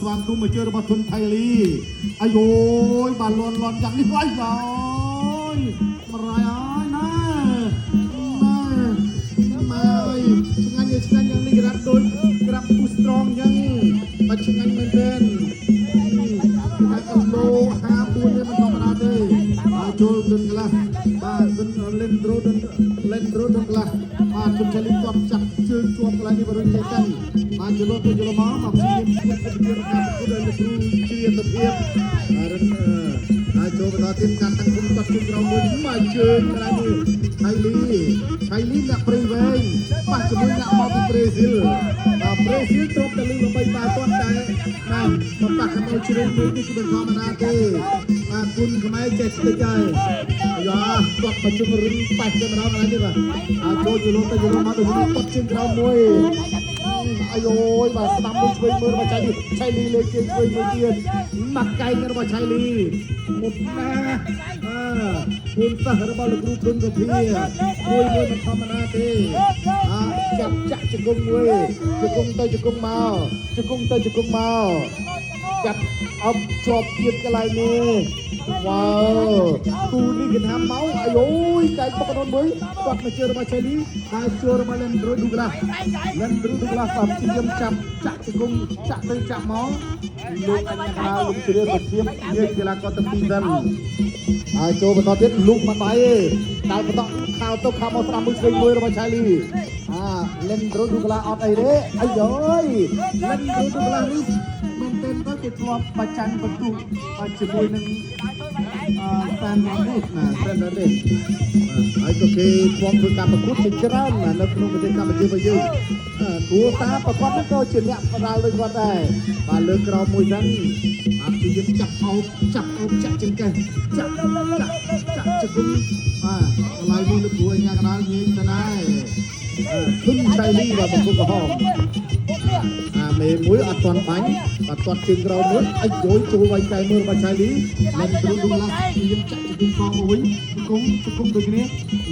ស្វាគមន៍មកជើរបស់ធុនថៃលីអាយអូយបានលន់លន់យ៉ាងនេះអីយយមរយអើយណែណែម៉ែអើយឆ្ងាញ់ឆ្ងាញ់យ៉ាងនេះក្រាបដូចក្រាបពូស្រងយ៉ាងបាច់ឆ្ងាញ់មែនទែនថាគីឡូ54នេះមិនធម្មតាទេបាទចូលដុនកន្លះបាទដុនលិនដ្រូដុនលិនដ្រូដុនកន្លះបាទជុំឆាលីគាត់ចាប់ជើងជាប់កន្លែងនេះបរុនចេះកាន់បាទជលទៅជលមកមកព្យាយាមស្គាល់ទៅជាការប្រកួតដោយលោកគ្រូជ្រាទភាពរិនហើយចូលបន្តទៀតការតាំងគុំគាត់ជើងក្រោមមួយមកជើងកន្លែងនេះឆៃលីឆៃលីអ្នកព្រៃវែងប៉ះជាមួយអ្នកមកពីប្រេស៊ីលបាទប្រេស៊ីលទ្របតែលឺល្បីបាទគាត់តែបាទមកប៉ះកម្ពុជាជ្រើមួយនេះគឺមិនធម្មតាទេបាទគុណខ្មែរចេះស្តិចហើយអាយ៉ាគាត់មកជុំរឹងប៉ះតែម្ដងកន្លែងនេះបាទអាចចូលជលទៅជលមកដូចនេះគាត់ជើងក្រោមមួយអាយអូយបាទស្ដាំមួយឆ្វេងមើលរបស់ឆៃលីឆៃលីលើជើងឆ្វេងមួយទៀតម៉ាក់កែងរបស់ឆៃលីមុតណាអើគុណសិស្សរបស់លោកគ្រូធុនសុភាមួយមួយមិនធម្មតាទេអាចាប់ចាក់ជង្គង់មួយជង្គង់ទៅជង្គង់មកជង្គង់ទៅជង្គង់មកចាប់អប់ជាប់ទៀតកន្លែងនេះវ៉ាវគូនេះគេថាមកអាយអូយកែងបុកកណូនមួយគាត់មកជឿរបស់ឆៃលីហើយជួរបស់លិនដ្រូឌូក្លាលិនដ្រូឌូក្លាបាទព្យាយាមចាប់ចាក់ជង្គង់ចាក់ទៅចាក់មកលោកអញ្ញាកណាលោកជ្រាបសុភាពញើកកីឡាករទាំងពីរសិនហើយចូលបន្តទៀតលូកមកដៃឯងដល់បន្តខោទៅខោមកស្ដាំមួយឆ្វេងមួយរបស់ឆៃលីអាលិនដ្រូឌូក្លាអត់អីទេអាយអូយលិនដ្រូឌូក្លានេះមែនទែនទៅគេធ្លាប់ប្រចាំបន្ទុកជាមួយនឹងអឺសានរ៉ូនេះណាសានរ៉ូនេះហើយក៏គេធ្លាប់ធ្វើការប្រកួតជាច្រើនណានៅក្នុងប្រទេសកម្ពុជារបស់យើងគ្រួសារប្រកបហ្នឹងក៏ជាអ្នកផ្ដាល់ដូចគាត់ដែរបាទលើក្រោមមួយសិនបាទព្យាយាមចាប់អោបចាប់អោបចាក់ចង្កេះចាក់ចាក់ចាក់ជង្គង់បាទកន្លែងនេះលោកគ្រូអញ្ញាកដាលញែកទៅដែរធុនឆៃលីបាទបង្គោលក្រហមអាមេមួយអត់ទាន់បាញ់បាទគាត់ជើងក្រោមមួយអីយយចូលវាយកែមើលរបស់ឆៃលីលិនទ្រូឌូឡាព្យាយាមចាក់ជង្គង់កងមកវិញជង្គង់ជង្គង់ដូចគ្នា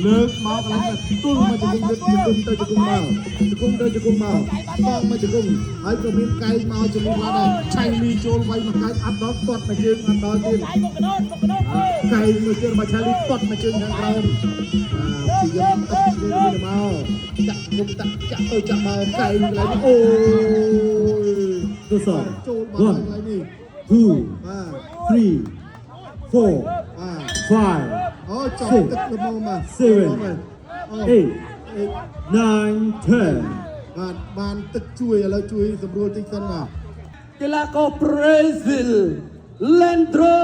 លើកមកកន្លែងទល់មកជង្គង់លើកជង្គង់ទៅជង្គង់មកជង្គង់ទៅជង្គង់មកតមកជង្គង់ហើយក៏មានកែងមកជាមួយខ្លះដែរឆៃលីចូលវាយមកកែងអត់ដល់ទាត់មកជើងអត់ដល់ទៀតកែងមកជើងរបស់ឆៃលីទាត់មកជើងខាងក្រោមអាព្យាយាមអត់ជើងមកចាក់ជង្គង់តាក់ចាក់ទៅចាក់មកកែងកន្លែងនេះអូយ ทดสอบ ចូលមកកន្លែងនេះ two បាទ three four បាទ five អូចប់ទឹកល្មមបាទ Seven អូ eight nine ten បាទបានទឹកជួយឥឡូវជួយសម្រួលតិចសិនបាទ កីឡាករប្រេស៊ីល Leandro